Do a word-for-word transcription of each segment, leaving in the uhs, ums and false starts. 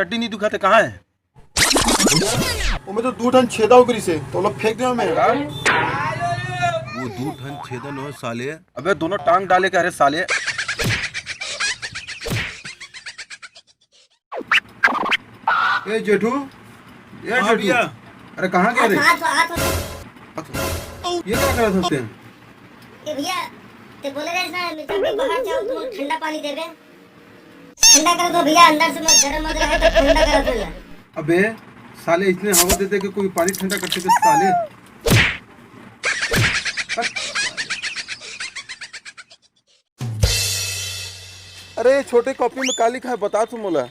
हड्डी नहीं दुखा थे, कहाँ है? ओमे तो दू ठन छेदा हो गिरिस हे, तो ओला फेंक देवा मैं। वो दू ठन छेदा न हो साले। अबे दोनों टांग डाले के, अरे साले। ए जेठू, ए हाँ जेठू। भैया। अरे कहाँ गया रे? हाथ, हाथ, हाथ। ये क्या कर सकते हैं? ए भैया, ते बोले रहे ना, मैं जब भी बाहर जाऊँ तो ठंडा पानी देबे। ठंडा कर दो भैया, अंदर से मत, गर्म मत रहे तो ठंडा कर दो यार। अबे साले, इतने हवा देते कि कोई पानी ठंडा कर सके साले। अरे छोटे, कॉपी में का लिखा है, बता तू मोला।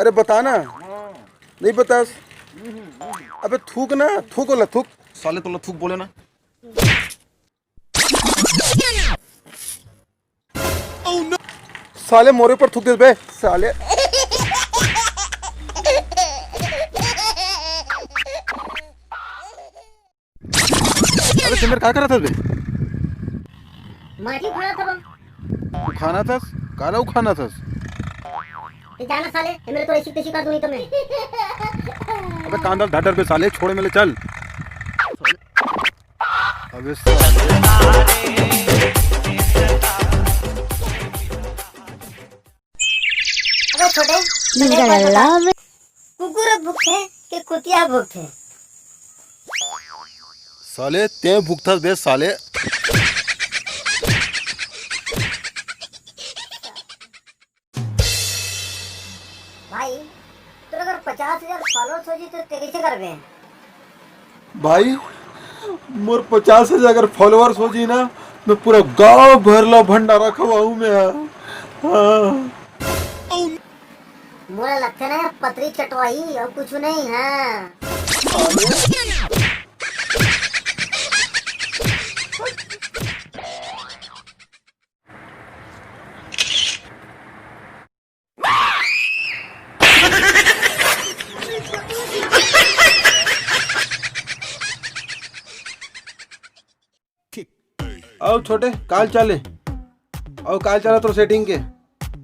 अरे बता ना। नहीं बतास। अबे थूक ना, थूक ओला, थूक। साले तोला थूक बोले ना। साले मोरे ऊपर थूक दे बे साले। अबे तेमेर का करत हस बे? माटी उखाना था बा। उखाना थस? काला उखाना थस? ते जाना साले, ये मेरे तो ऐसी तैसी कर दूंगी तो मैं। अबे कांदा ढाडर बे साले, छोड़े मेले चल। अबे साले। अबे छोटे, तैं एक बात बता। कुकुर भुकथे के कुतिया भुकथे? साले, तें भुकथस बे साले। भाई, तोर अगर पचास हजार followers हो जी, तो तैं कैसे करबे? भाई, मोर पचास हजार अगर followers हो जी ना, मैं पूरा गांव भर ला भंडारा खवाऊं मैं। हाँ। मोला लगथे ना यार, पतरी चटवाही और कुछ नहीं है। आओ छोटे, काल चाले। आओ काल चाला तोर setting के।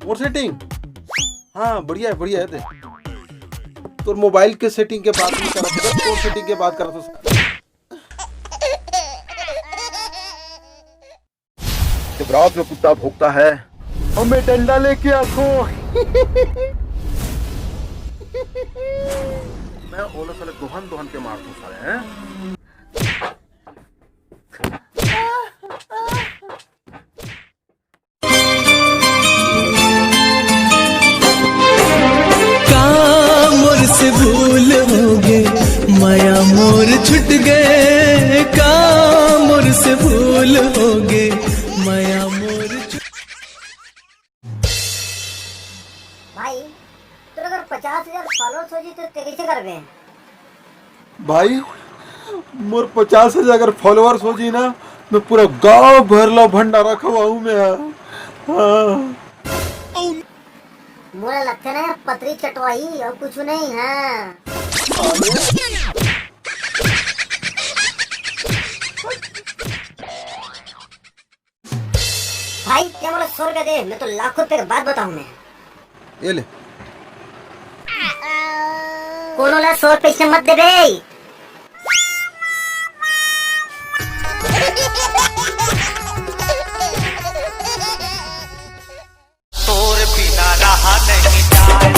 मोर setting? हाँ, बढ़िया है, बढ़िया है दे। तोर mobile के setting के बात नहीं करत, तोर setting के बात करत। जब रात में कुत्ता भौंकता है, और मैं डंडा लेके आखो। मैं ओला साले दोहन दोहन के मार दूं साले, हैं? का मोर से भूल होगे, मया मोर छुट गे। का मोर से भूल होगे, मया मोर छुट भाई, तोर अगर पचास हजार followers हो जी, तो तैं कैसे करबे? भाई, मोर पचास हजार अगर followers हो जी ना, मैं पूरा गांव भर ला भंडारा खवाऊं मैं। हाँ। मोला लगथे ना यार, पतरी चटवाही और कुछ नहीं है। भाई, तैं मोला सौ रुपया दे, मैं तो लाखों रुपया के बात बताऊं मैं। ये ले। कोनो ला सौ रुपया से मत देबे। तोर बिना रहा नहीं जाए।